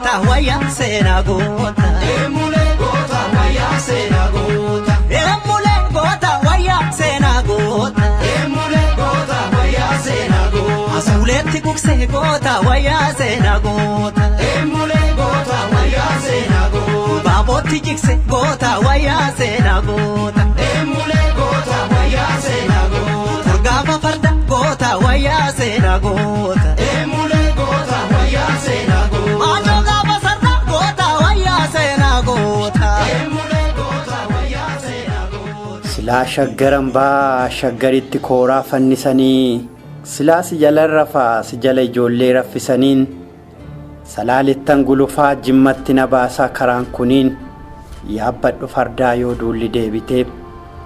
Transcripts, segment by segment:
goota wayyaa seenaa goota. Eemulee goota wayyaa seenaa goota. Eemulee goota wayyaa seenaa goota. Eemulee goota wayyaa seenaa goota. Asuuleetti gugsee goota wayyaa seenaa goota. Eemulee goota wayyaa seenaa goota. Baabootti jigse goota wayyaa seenaa goota. Eemulee goota wayyaa seenaa goota. Gaafa farda goota wayyaa seenaa goota. Eemulee goota wayyaa seenaa goota. Maatoo gaafa sarda goota wayyaa seenaa goota. Eemulee goota wayyaa seenaa goota. Silaa shaggaran baa shaggaritti kooraa fannisanii, silaa si jala rafaa si jala ijoollee raffisaniin, salaalittan gulufaa jimmatti na baasaa karaan kuniin, yaabbadhu fardaa yoo duulli deebitee,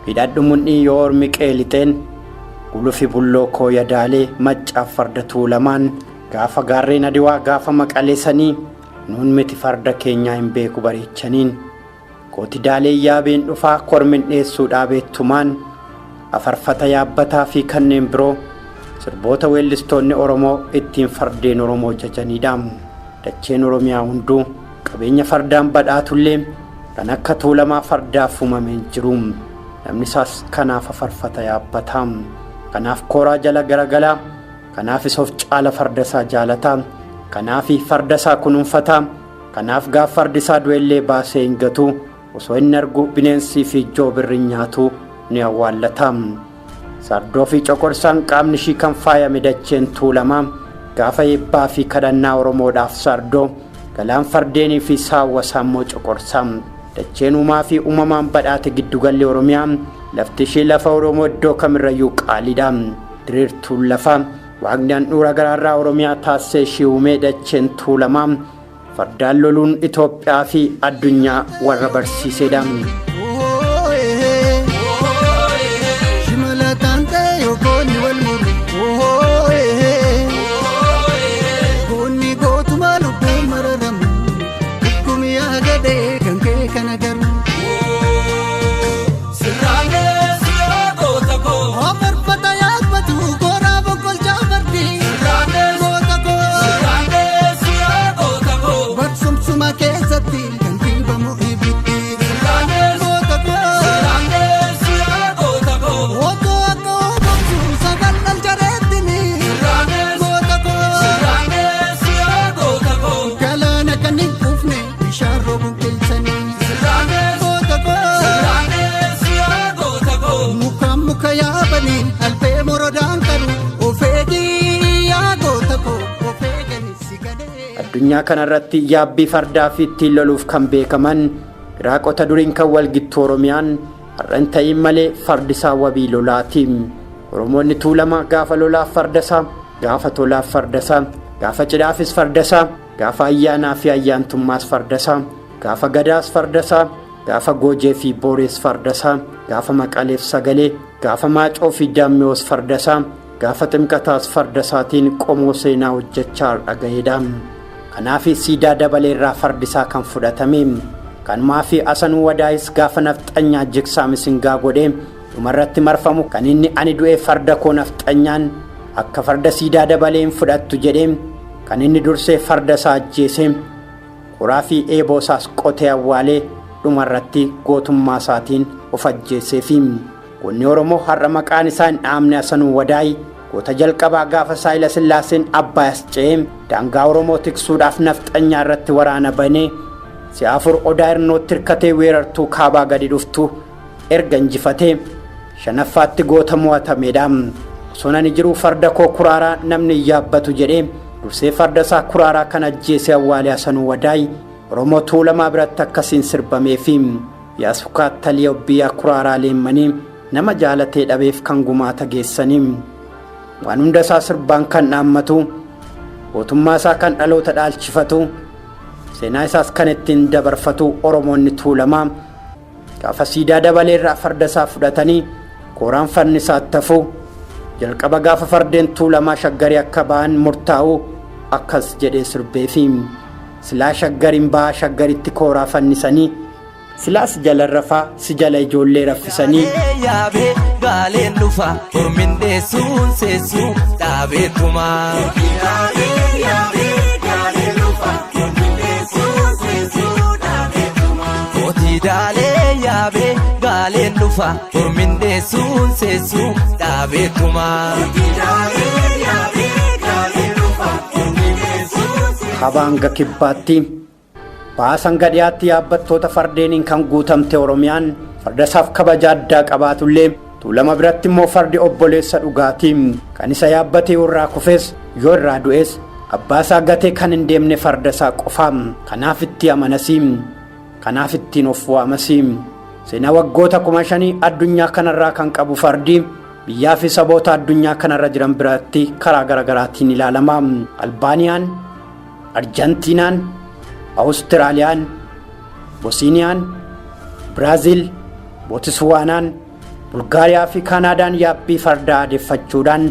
hidhadhu mundhii yoo ormi qeelixeen, gulufi bulloo koo yadaalee maccaaf farda tuulamaan, gaafa gaarreen adiwaa gaafa maqaleessanii, nuun miti farda keenyaa hin beeku bareechaniin. Kooti daalee yaabeen dhufaa kormin dheessuu dhaabeettumaan, afarfata yaabbataa fi kanneen biroo sirboota weellistoonni Oromoo ittiin fardeen Oromoo jajaniidha. Dacheen Oromiyaa hunduu qabeenya fardaan badhaatullee kan akka tuulamaa fardaaf uumameen jiru. Namni isaas kanaaf afarfata yaabbataa. Kanaaf kooraa jala garagalaa. Kanaafis of caala farda isaa jaalataa. Kanaaf farda isaa kunuunfataa. Kanaaf gaaf fardi isaa du'ellee baasee hin gatu. Osoo inni argu bineensii fi joobirri nyaatu ni awwaallata. Sardoo fi coqorsaan qaamni ishii kan faayame dacheen tuulamaa. Gaafa eebbaa fi kadhannaa Oromoodhaaf sardoo, galaan fardeenii fi saawwa saammoo coqorsaa. Dacheen uumaa fi uumamaan badhaate giddugalli Oromiyaa lafti ishee lafa Oromoo iddoo kamirrayyuu qaaliidha. Diriirtuun lafa waaqni handhuura garaarraa Oromiyaa taasisee ishee uumee dacheen tuulamaa. Fardaan loluun Itoophiyaa fi addunyaa warra barsiisedha. Shimala ta'e yookoonni wal muru. Goonni gootuma lubbuun mararamu. Dhukkumi yaa gadhee kan kee kana garuu. Sirraanee siyaa goota koo. Afarfata yaabbatu kooraa boqqolchaa fardi. Sirraanee Goota koo. Sirraanee siyaa goota koo. Barsumsuma keessatti kan dibamu ibiddi. Sirraanee Goota koo. Sirraanee siyaa goota koo. Otoo akka obobsu sagal dal jareettini. Sirraanee Goota koo. Sirraanee siyaa goota koo. Galaana kan hin quufne bishaan roobuun keensanii. Sirraanee Goota koo. Sirraanee siyaa goota koo. Mukaan muka yaabanii albee morodaan qaru. Of eegii yaa goota koo. Of eeganii si galee. Addunyaa kanarratti yaabbii fardaa fi ittiin loluuf kan beekaman Iraaqota duriin kan walgittu Oromiyaan har'a hin ta'in malee fardi isaa wabii lolaati. Oromoonni tuulamaa gaafa lolaaf farda isaa, gaafa tolaaf farda isaa, gaafa cidhaafis farda isaa, gaafa ayyaanaa fi ayyaantummaas farda isaa, gaafa gadaas farda isaa, gaafa goojee fi boorees farda isaa, gaafa maqaleef sagalee, gaafa maacoo fi daammiyoos farda isaa, gaafa ximqataas farda isaatiin qomoo seenaa hojjechaa dhaga'eedha. Kanaaf siidaa dabaleerraa fardi isaa kan fudhatame. Kanumaa fi Asanuu Wadaayis gaafa nafxanyaa jigsaa misingaa godhee dhumarratti marfamu kan inni ani du'ee farda koo nafxanyaan akka farda siidaa dabalee hin fudhattu jedhee kan inni dursee farda isaa ajjeese qoraa fi eeboo isaas qotee awwaalee dhumarratti gootummaa isaatiin of ajjeeseefi. Goonni Oromoo har'a maqaan isaa hin dhaamne Asanuu Wadaayi goota jalqabaa gaafa Saayila Sillaaseen Abbaayas ce'ee daangaa Oromoo tiksuudhaaf nafxanyaa irratti waraana banee si'a afur odaa hirnootti hirkatee weerartuu kaabaa gadi dhuftu erga injifatee shanaffaatti goota mo'atameedha. Osoo ani jiruu farda koo kuraaraa namni hin yaabbatu jedhee dursee farda isaa kuraaraa kan ajjeese awwaalee Asanuu Wadaayi Oromoo tuulamaa biratti akkasiin sirbameefi yaasukaattalii obbiyaa kuraaraa leemmanii nama jaalatee dhabeef kan gumaata geessanii waan hunda isaa sirbaan kan dhaammatu gootummaa isaa kan dhaloota dhaalchifatu seenaa isaas kan ittiin dabarfatu Oromoonni tuulamaa gaafa siidaa dabaleerraa farda isaa fudhatanii kooraan farni isaatti hafu jalqaba gaafa fardeen tuulamaa shaggarii akka ba'an murtaa'u akkas jedhee sirbeefi silaa shaggariin ba'aa shaggaritti kooraa fannisanii silaa si jala rafaa si jala ijoollee raffisanii. Yaabee gaaleen dhufa ormin dheessuun seessuu dhaabeetuma. Yaabee yaabee gaaleen dhufa ormin dheessuun. yaabee gaaleen dhufa ormindeessuun seessuu dhaabeetumaa. Kaabaa hanga kibbaatti, bahaa hanga dhiyaatti yaabbattoota fardeeniin kan guutamte Oromiyaan farda isaaf kabaja addaa qabaatullee, Tuulama biratti immoo fardi obboleessa dhugaatii. Kan isa yaabbatee yoo irraa kufes, yoo irraa du'es, abbaa isaa gatee kan hin deemne farda isaa qofa. Kanaaf itti amanasii. Kanaaf ittiin of waamasii. Seenaa waggoota 5000 addunyaa kanarraa kan qabu fardi biyyaa fi saboota addunyaa kanarra jiran biratti karaa garaagaraatiin ilaalama. Albaaniyaan, Arjantiinaan, Awustiraaliyaan, Bosniyaan, Biraaziil, Bootiswaanaan, Bulgaariyaa fi Kaanaadaan yaabbii fardaa aadeffachuudhaan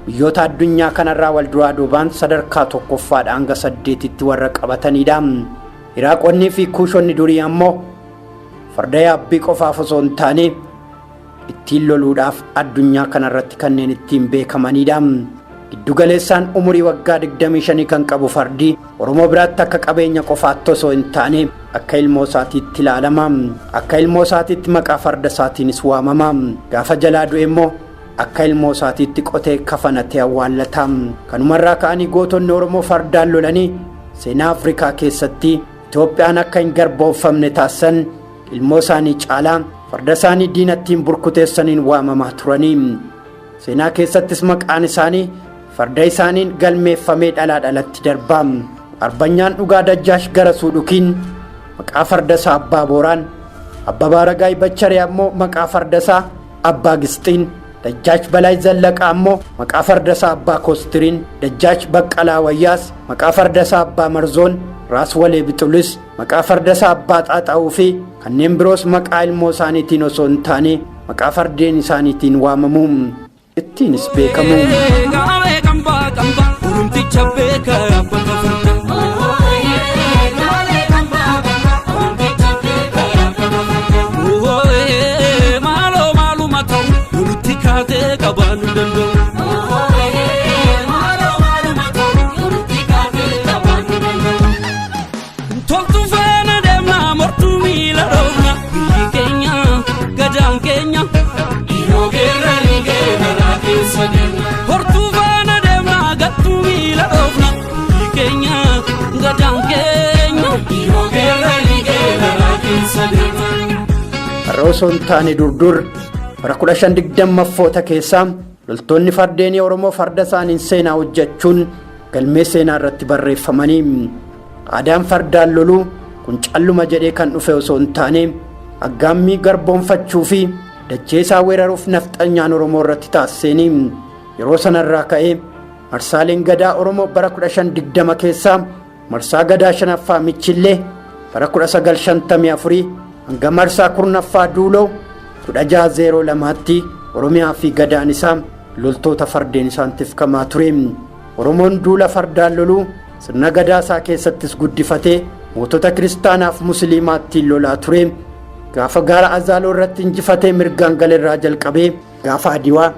biyyoota addunyaa kanarraa wal duraa duubaan sadarkaa tokkoffaadha hanga saddeetitti warra qabatanidha. Iraaqonni fi Kuushonni durii ammoo farda yaabbii qofaaf osoo hin taane ittiin loluudhaaf addunyaa kanarratti kanneen ittiin beekamanidha. Giddugaleessaan umurii waggaa 25 kan qabu fardi Oromoo biraatti akka qabeenya qofaatti osoo hin taane akka ilmoo isaatiitti ilaalama. Akka ilmoo isaatiitti maqaa farda isaatiinis waamama. Gaafa jalaa du'e immoo akka ilmoo isaatiitti qotee kafanatee awwaallata. Kanumarraa ka'anii gootonni Oromoo fardaan lolanii seenaa Afrikaa keessatti Itoophiyaan akka hin garboomfamne taasisan ilmoo isaanii caalaa farda isaanii diinattiin burkuteessaniin waamamaa turanii. Seenaa keessattis maqaan isaanii farda isaaniin galmeeffamee dhalaa dhalatti darba. Arbanyaan dhugaa Dajjaash Garasuu Dhukiin maqaa farda isaa Abbaa Booraan, Abbabaa Ragaay Bacharee ammoo maqaa farda isaa Abbaa Gisxiin, Dajjaash Balaay Zallaqaa ammoo maqaa farda isaa Abbaa Koostiriin, Dajjaash Baqqalaa Wayyaas maqaa farda isaa Abbaa Marzoon, Raas Walee Bixulis maqaa farda isaa Abbaa Xaaxa'uu fi kanneen biroos maqaa ilmoo isaaniitiin osoo hin taane maqaa fardeen isaaniitiin waamamu. Ittiinis beekamu. Gaawee qambaa qambaa Oromticha beeka yaabbata farda. Maaloo maaluma ta'u walitti kaatee qabaan hin danda'u. Toltu faana deemna mortuu miila dhoofna biyyi keenya gadaan keenya. Yeroo geerranii geerraraa keessa deemna. Hortuu faana deemna gattuu miila dhoofna biyyi keenya gadaan keenya. Yeroo geerranii geerraraa keessa deemna. Har'a osoo hin taane durdur bara 1520ffoota keessaa loltoonni fardeenii Oromoo farda isaaniin seenaa hojjechuun galmee seenaa irratti barreeffamanii. Aadaan fardaan loluu kun calluma jedhee kan dhufe osoo hin taane aggaammii garboomfachuu fi dachee isaa weeraruuf nafxanyaan Oromoo irratti taasiseeni. Yeroo sanarraa ka'ee marsaaleen gadaa Oromoo bara 1520 keessaa marsaa gadaa shanaffaa Michillee bara 1954 hanga marsaa kurnaffaa Duuloo 1602tti Oromiyaa fi gadaan isaa loltoota fardeen isaan tifkamaa ture. Oromoon duula fardaan loluu sirna gadaa isaa keessattis guddifatee mootota kiristaanaaf musliimaattiin lolaa ture. Gaafa gaara Azaaloo irratti injifatee mirgaan galerraa jalqabee gaafa Adiwaa,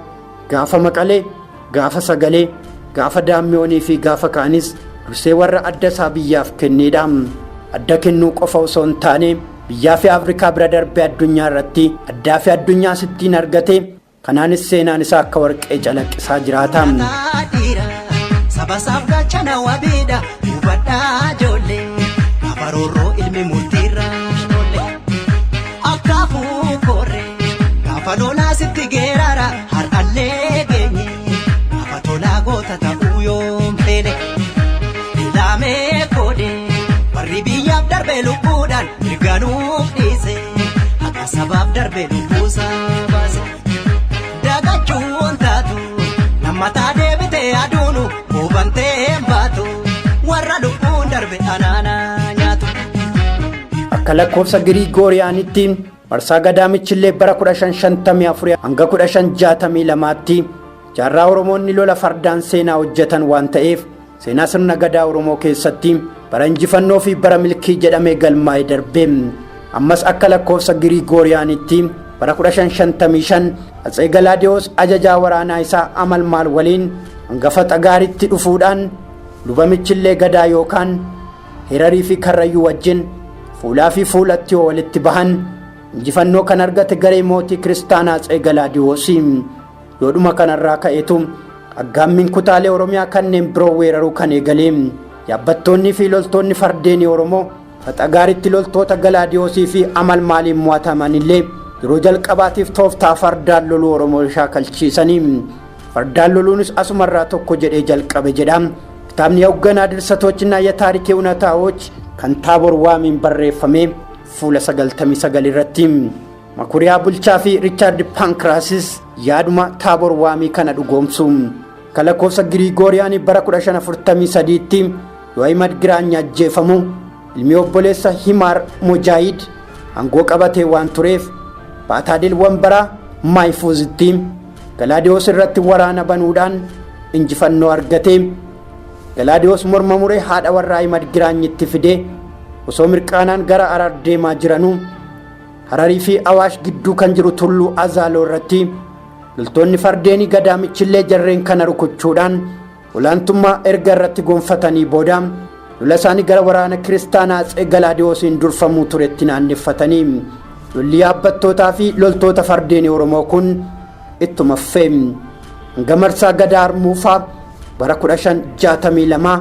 gaafa Maqalee, gaafa Sagalee, gaafa Daammiyoonii fi gaafa kaanis dursee warra adda isaa biyyaaf kenneedha. Adda kennuu qofa osoo hin taane biyyaa fi Afrikaa bira darbee addunyaa irratti addaa fi addunyaa sittiin argate. Kanaanis seenaan isaa akka warqee calaqqisaa jiraata. Saba isaaf gaachana wabiidha hubadhaa ijoollee gaafa roorroo ilmi murtiirra oolle akkaafuu korre gaafa lolaa sitti geerara har'allee geenye gaafa tolaa goota ta'uu yoom feene ilaamee koode warri biyyaaf darbe lubbuudhaan mirganuuf dhiise akka sabaaf darbe lubbuusaa baase. Dagachuun taatu lammataa deebitee aduunu hubantee hin baatu warra lubbuun darbe anaana nyaatu. Akka lakkoofsa Giriigooriyaanitti marsaa gadaa Michillee bara 1554 hanga 1562tti jaarraa Oromoonni lola fardaan seenaa hojjetan waan ta'eef seenaa sirna gadaa Oromoo keessatti bara injifannoo fi bara milkii jedhamee galmaa'ee darbe. Ammas akka lakkoofsa Giriigooriyaanitti bara 1555 Atsee Galaadiyoos ajajaa waraanaa isaa Amalmaal waliin hangafa Xagaaritti dhufuudhaan luba Michillee gadaa yookaan Herarii fi Karrayyuu wajjin fuulaa fi fuulatti yoo walitti bahan Injifannoo kan argate garee mootii Kiristaanaa Atsee Galaadiyoosii. Yoodhuma kanarraa ka'eetu aggaammiin kutaalee Oromiyaa kanneen biroo weeraruu kan eegale. Yaabbattoonnii fi loltoonni fardeenii Oromoo Faxagaaritti loltoota Galaadiyoosii fi amal maaliin mo'ataman illee yeroo jalqabaatiif tooftaa fardaan loluu Oromoo shaakalchiisanii. Fardaan loluunis asumarraa tokko jedhee jalqabe jedha. Kitaabni hoogganaa ድርሰቶችና የታሪክ እውነታዎች kan Taaboor Waamiin barreeffame fuula 99 irratti. Makuriyaa Bulchaa fi Riichaard Pankiraasis yaaduma Taaboor Waamii kana dhugoomsu. Kan lakkoofsa Giriigooriyaanii bara 1543tti yoo Ahimad Giraany ajjeefamu, ilmi obboleessa Himaar Mojaayid aangoo qabatee waan tureef, Baataadil Wambaraa Maayifuuzitti Galaadiyoos irratti waraana banuudhaan injifannoo argate. Galaadiyoos morma muree haadha warraa Ahimad Giraanyitti fidee osoo mirqaanaan gara Harar deemaa jiranuu, Hararii fi Awaash gidduu kan jiru tulluu Azaaloo irratti loltoonni fardeenii gadaamichillee jarreen kana rukuchuudhaan olaantummaa erga irratti gonfatanii booda, lola isaanii gara waraana kiristaanaa Atsee Galaadiyoosiin durfamuu turetti naanneffatanii. Lolli yaabbattootaa fi loltoota fardeenii Oromoo kun ittuma fufee hanga marsaa Gadaa Armuufaa bara 1562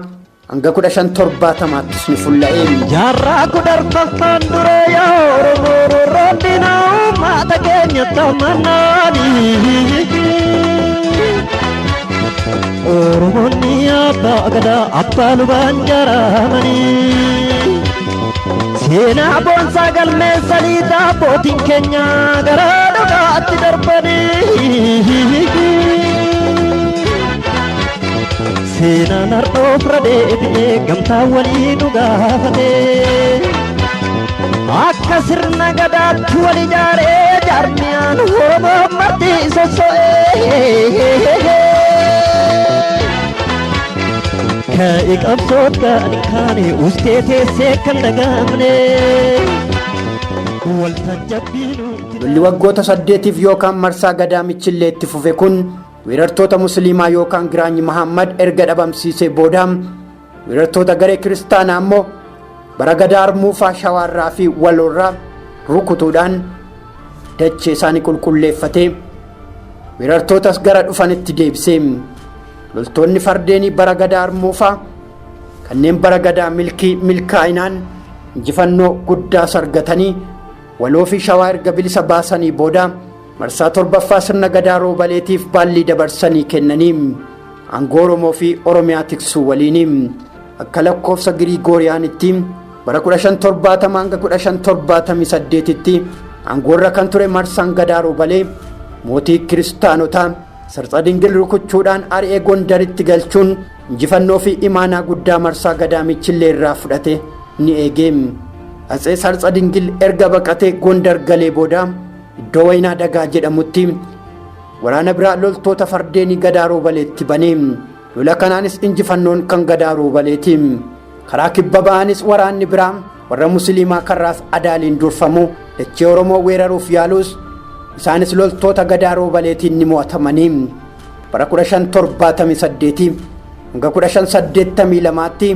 hanga 1570ttis ni fulla'e. Jaarraa 14ffaan dura, yaa Oromoo, roorroon uummata keenya tamannaani. Oromoonni abbaa gadaa, abbaa lubaan jaaramanii. Seenaa boonsaa galmeessanii abbootiin keenya gara dhugaatti darbanii. Seenaan har'a ofirra deebi'ee gamtaa walii nu gaafatee. Akka sirna gadaatti wal ijaaree jaarmiyaan Oromoo marti sosso'ee. Ka'e qabsoot kan kaane ustee teessee kan dagamne. Waltajjabbiin. Lolli waggoota 8f yookaan marsaa gadaamichillee itti fufe kun weerartoota musliimaa yookaan Giraanyi Mahammad erga dhabamsiisee booda, weerartoota garee kiristaanaa ammoo bara Gadaa Armuufaa Shawaarraa fi Waloorraa rukutuudhaan dachee isaanii qulqulleeffatee weerartootas gara dhufanitti deebisee. Loltoonni fardeenii bara Gadaa Armuufaa kanneen bara Gadaa Milkii milkaa'inaan injifannoo guddaa argatanii Waloo fi Shawaa erga bilisa baasanii booda, marsaa torbaffaa sirna Gadaa Roobaleetiif baallii dabarsanii kennanii aangoo Oromoo fi Oromiyaa tiksuu waliin akka lakkoofsa Giriigooriyaanitti bara 1570 hanga 1578tti aangoorra kan ture marsaan Gadaa Roobalee mootii kiristaanotaa Sarxa Dingil rukuchuudhaan ari'ee Gondaritti galchuun injifannoo fi imaanaa guddaa marsaa gadaamichillee irraa fudhate ni eege. Atsee Sarxa Dingil erga baqatee Gondar galee booda, iddoo Wayinaa Dagaa jedhamutti waraana biraa loltoota fardeenii Gadaa Roobaleetti banee. Lola kanaanis injifannoon kan Gadaa Roobaleeti. Karaa kibba ba'anis waraanni biraa warra musliimaa karraas Adaaliin durfamu dachee Oromoo weeraruuf yaalus, isaanis loltoota Gadaa Roobaleetiin ni mo'atamanii. Bara 1578 hanga 1582tti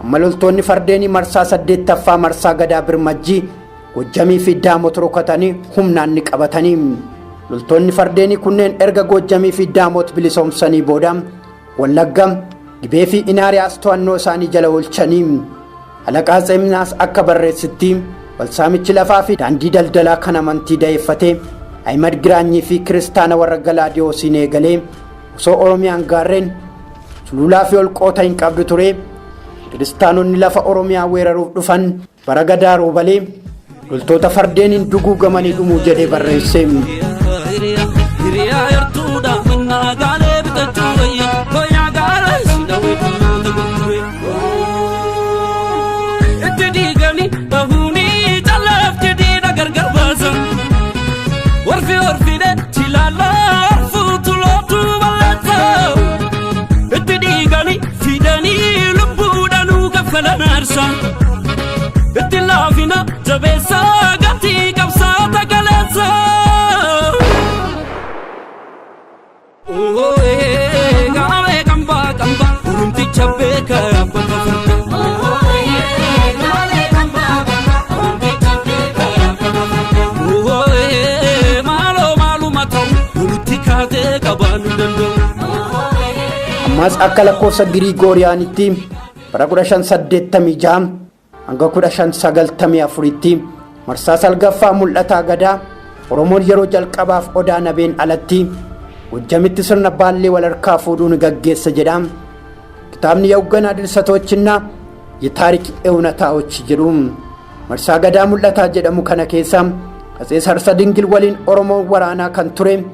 amma loltoonni fardeenii marsaa saddeettaffaa marsaa Gadaa Birmajjii Gojjamii fi Daamot rukatanii humnaan ni qabatanii. Loltoonni fardeenii kunneen erga Gojjamii fi Daamot bilisoomsanii booda, Wallagga, Gibee fi Inaariyaas to'annoo isaanii jala oolchanii. Alaqaa Tseminaas akka barreessitti, walsaamichi lafaa fi daandii daldalaa kan amantii da'eeffatee Ahimad Giraanyii fi kiristaana warra Galaadiyoosiin eegalee osoo Oromiyaan gaarreen sululaa fi holqoota hin qabdu ture, kiristaanonni lafa Oromiyaa weeraruuf dhufan bara Gadaa Roobalee loltoota fardeeniin duguugamanii dhumuu jedhee barreesse. Hiriyaa yartuudha mannaa gaalee bitachuu wayya koyaa gaara si dhawee dhummoota gurgure. Itti diiganii bahuunii calaaf jedhiidha gargar baasa. Warfi warfidhe chilaalaa arfuutu lootuu balleessa. Itti dhiiganii fidanii lubbuudhaanuu kaffalan aarsa. Itti laafina jabeessaa gatii qabsaa tagaleessa. Gaamee kambaa kambaa Oromticha beeka abbata farda. Ammas akka lakkoofsa Giriigooriyaanitti bara 1586 hanga 1594tti marsaa salgaffaa mul'ataa gadaa Oromoon yeroo jalqabaaf Odaa Nabeen alatti Gojjamitti sirna baallee wal harkaa fuudhuun gaggeessa jedha. Kitaabni Yawganaa Dirsatoochinnaa Yetaarik Ewunataa'och jedhu. Marsaa gadaa mul'ataa jedhamu kana keessa Atsee Sarsa Dingil waliin Oromoon waraanaa kan ture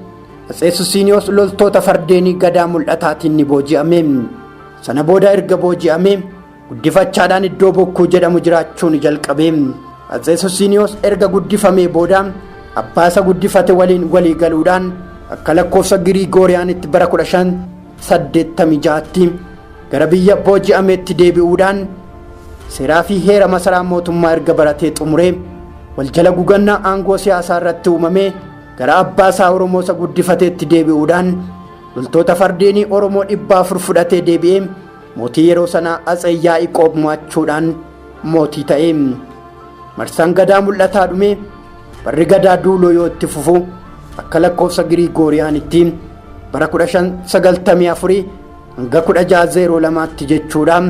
Atsee Susiiniyoos loltoota fardeenii gadaa mul'ataatiin ni booji'ame. Sana booda erga booji'ame guddifachaadhaan iddoo Bokkuu jedhamu jiraachuun jalqabe. Atsee Susiiniyoos erga guddifamee booda abbaa isa guddifate waliin walii galuudhaan akka lakkoofsa Giriigooriyaanitti bara 1586tti gara biyya booji'ameetti deebi'uudhaan seeraa fi heera masaraa mootummaa erga baratee xumuree wal jala gugannaa aangoo siyaasaa irratti uumamee gara abbaa isaa Oromoo isa guddifateetti deebi'uudhaan loltoota fardeenii Oromoo 400 fudhatee deebi'ee mootii yeroo sanaa Atsee Yaa'iqoob mo'achuudhaan mootii ta'e. Marsaan gadaa mul'ataa dhumee barri gadaa duuloo yoo itti fufu akka lakkoofsa Giriigooriyaanitti bara 1594 hanga 1602tti jechuudha.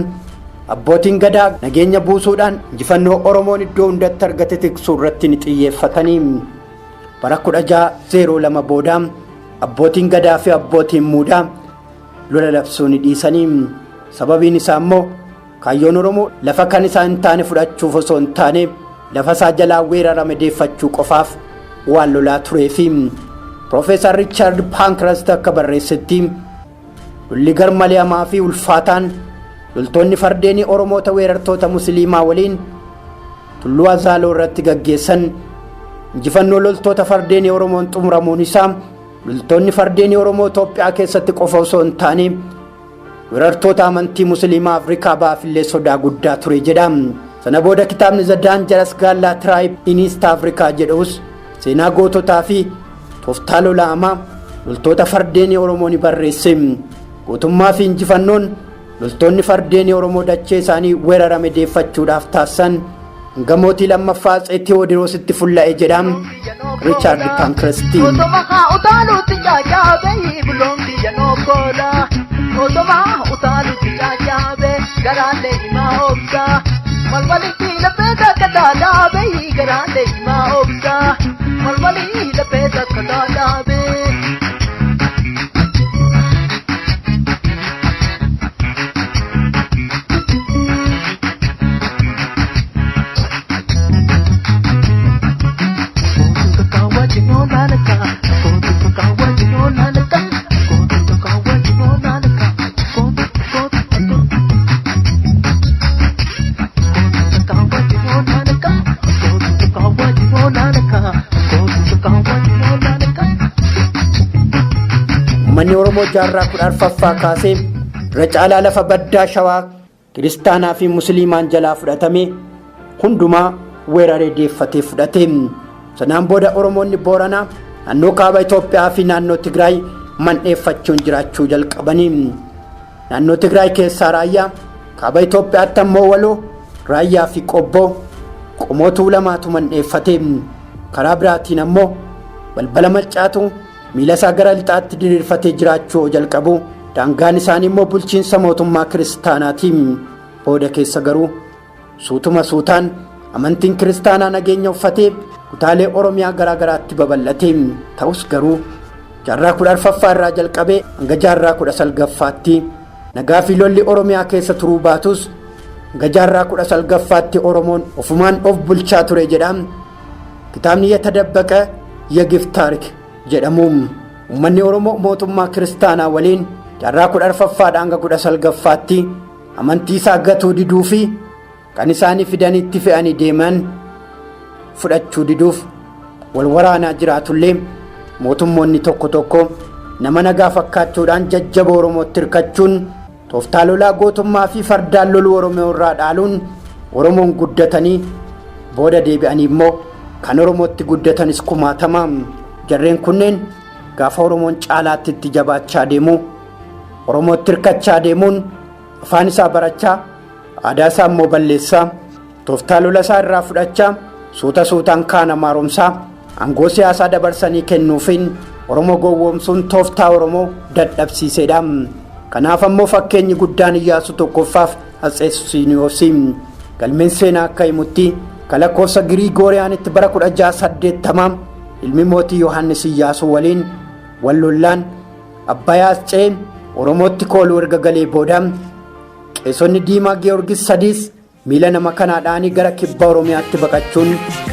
Abbootiin gadaa nageenya buusuudhaan injifannoo Oromoon iddoo hundatti argate tiksuu irratti ni xiyyeeffatanii. Bara 1602 booda abbootiin gadaa fi abbootiin muudaa lola labsuu ni dhiisanii. Sababiin isaa immoo kaayyoon Oromoo lafa kan isaa hin taane fudhachuuf osoo hin taane lafa isaa jalaa weerarame deeffachuu qofaaf waan lolaa tureefi. Piroofeesar Riichaard Paankrast akka barreessetti lolli garmalee hamaa fi ulfaataan loltoonni fardeenii Oromoota weerartoota Musliimaa waliin Tulluu Azaaloo irratti gaggeessan injifannoo loltoota fardeenii Oromoon xumuramuun isaa loltoonni fardeenii Oromoo Itoophiyaa keessatti qofa osoo hin taane weerartoota amantii Musliimaa Afrikaa baafillee sodaa guddaa ture jedha. Sana booda kitaabni The Dangerous Galla Tribe in East Africa jedhus seenaa goototaa fi tooftaa lolaa hamaa loltoota fardeenii Oromoo ni barreesse. Gootummaa fi injifannoon loltoonni fardeenii Oromoo dachee isaanii weerarame deeffachuudhaaf taasisan hanga mootii lammaffaa Atsee Tewoodiroositti fulla'e jedha Riichaard Pankrestiin. Osoma utaaluutti caacaabe bulloon biyya nookoola. Osoma utaaluutti caacaabe garaalee himaa obsa. Malmalitti laphee takka taadhaabe garaalee himaa obsa. Malmalii laphee takka taadhaabe. Uummanni Oromoo jaarraa 14ffaa kaasee irra caalaa lafa baddaa Shawaa kiristaanaa fi Musliimaan jalaa fudhatame hundumaa weeraree deeffatee fudhate. Sanaan booda Oromoonni Booranaa naannoo kaaba Itoophiyaa fi naannoo Tigraay mandheeffachuun jiraachuu jalqabanii. Naannoo Tigraay keessaa Raayyaa, kaaba Itoophiyaatti ammoo Waloo, Raayyaa fi Qobboo qomoo Tuulamaatu mandheeffate. Karaa biraatiin ammoo balbala Maccaatu miila isaa gara lixaatti diriirfatee jiraachuu jalqabu. Daangaan isaanii immoo bulchiinsa mootummaa kiristaanaati. Booda keessa garuu suutuma suutaan amantiin kiristaanaa nageenya uffatee kutaalee Oromiyaa garaa garaatti babal'ate. Ta'us garuu jaarraa 14ffaa irraa jalqabee hanga jaarraa 19ffaatti nagaa fi lolli Oromiyaa keessa turuu baatus hanga jaarraa 19ffaatti Oromoon ofumaan of bulchaa ture jedha. Kitaabni Yatadabbaqa Yagif Taarik jedhamu. Uummanni Oromoo mootummaa kiristaanaa waliin jaarraa 14ffaadhaa hanga 19ffaatti amantii isaa gatuu diduu fi kan isaanii fidanitti fe'anii deeman fudhachuu diduuf wal waraanaa jiraatullee mootummoonni tokko tokko nama nagaa fakkaachuudhaan jajjaboo Oromootti hirkachuun tooftaa lolaa gootummaa fi fardaan loluu Oromoo irraa dhaaluun Oromoon guddatanii booda deebi'anii immoo kan Oromootti guddatanis kumaatama. Jarreen kunneen gaafa Oromoon caalaatti itti jabaachaa deemu Oromootti hirkachaa deemuun afaan isaa barachaa aadaa isaa immoo balleessaa tooftaa lola isaa irraa fudhachaa suuta suutaan kaana maaromsaa aangoo siyaasaa dabarsanii kennuufiin Oromoo gowwoomsuun tooftaa Oromoo dadhabsiisedha. Kanaaf ammoo fakkeenyi guddaan Iyyaasuu tokkoffaaf Atsee Susiiniyoos. Galmeen seenaa akka himutti kalakkoofsa Giriigooriyaanitti bara 1680 ilmi mootii Yohaannis Iyyaasuu waliin wal lollaan Abbayaa Atsee Oromootti kooluu erga galee booda qeesonni Diimaa Giyoorgis sadiis miila nama kanaadhaanii gara kibba Oromiyaatti baqachuun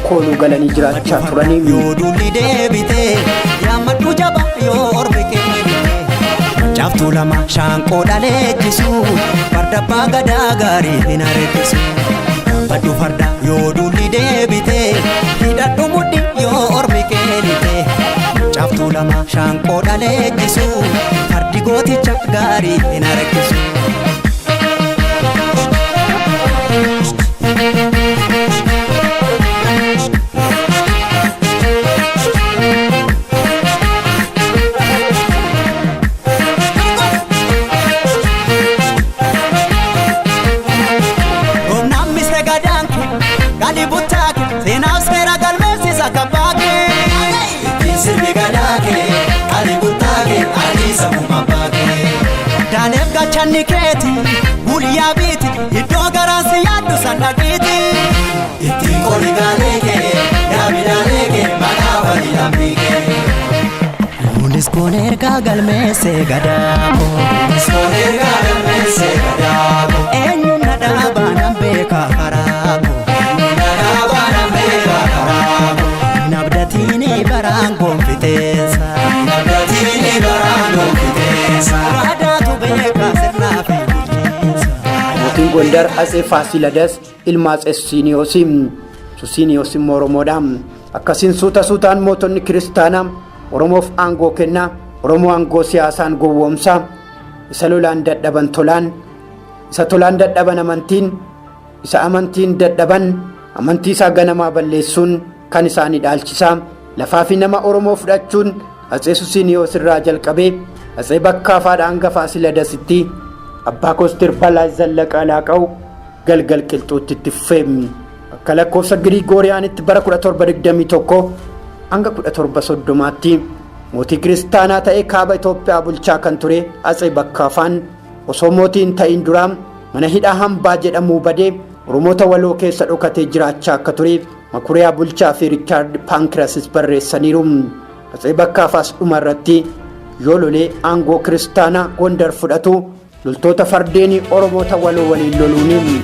kooluu galanii jiraachaa turanii. Yoo duulli deebite yaammadhu jaba yoo ormi kee caaftuu lama shaanqoo dhaleechisu farda abbaa gadaa gaarii hin harkisu. Baddu farda yoo duulli deebite hidhadhu mudhi yoo ormi kee caaftuu lama shaanqoo dhaleechisu fardi gooticha gaarii hin harkisu. Daaleef gachanni keeti guyyaa biiti iddoo garaan si yaaddu sannaqiiti. Ittiin qori gaalee kee yaabidaalee kee maqaa walii lammii kee. Kunis kun ergaa galmeessee gadaako. Kunis kun ergaa galmeessee gadaako. Eenyuun na dhaabaa nan beekaa karaako. Eenyuun na dhaabaa nan beekaa karaako. Nabdatiini baraan gonfiteessa. Nabdatiini baraan gonfiteessa. Gaadaatu beekaa sirnaa fi bulchiinsa. Mootiin Gondar Atsee Faasiladas ilma Atsee Susiiniyoos. Susiiniyoos immoo Oromoodha. Akkasiin suuta suutaan mootonni kiristaanaa Oromoof aangoo kennaa, Oromoo aangoo siyaasaan gowwoomsaa, isa lolaan dadhaban tolaan, isa tolaan dadhaban amantiin, isa amantiin dadhaban amantii isaa ganamaa balleessuun kan isaanii dhaalchisaa, lafaa fi nama Oromoo fudhachuun Atsee Susiiniyoos irraa jalqabee Atsee Bakkaafaadha hanga Faasiladasitti Abbaa Koostir Balaa Zallaqaa Laaqaw galgal qilxuutti itti fufee. Akka lakkoofsa Giriigooriyaanitti bara 1721 hanga 1730tti mootii kiristaanaa ta'ee kaaba Itoophiyaa bulchaa kan ture Atsee Bakkaafaan osoo mootii hin ta'in duraa mana hidhaa hambaa jedhamuu badee Oromoota waloo keessa dhokatee jiraachaa akka ture Makuriyaa Bulchaa fi Riichaard Paankirasis barreessaniiru. Atsee Bakkaafaas dhuma irratti yoo lolee aangoo kiristaanaa Gondar fudhatu loltoota fardeenii Oromoota waloo waliin loluuni.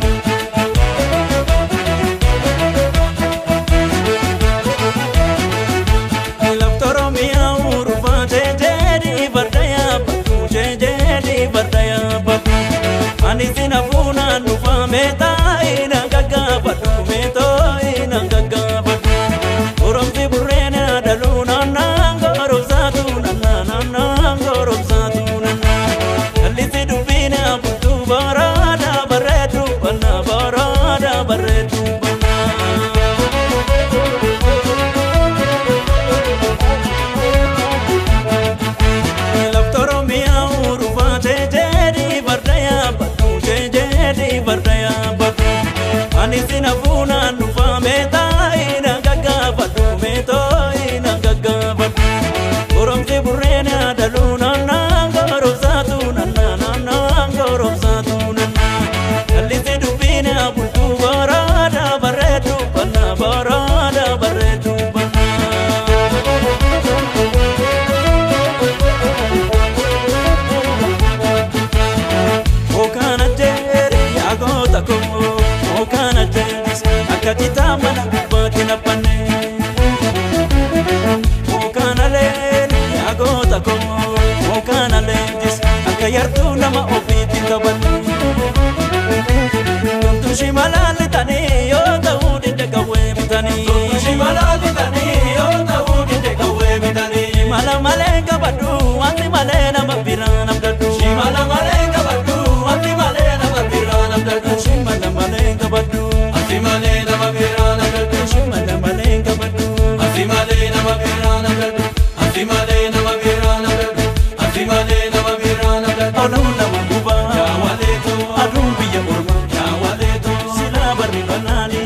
Aduun biyya ormaa, silaa barri banaa.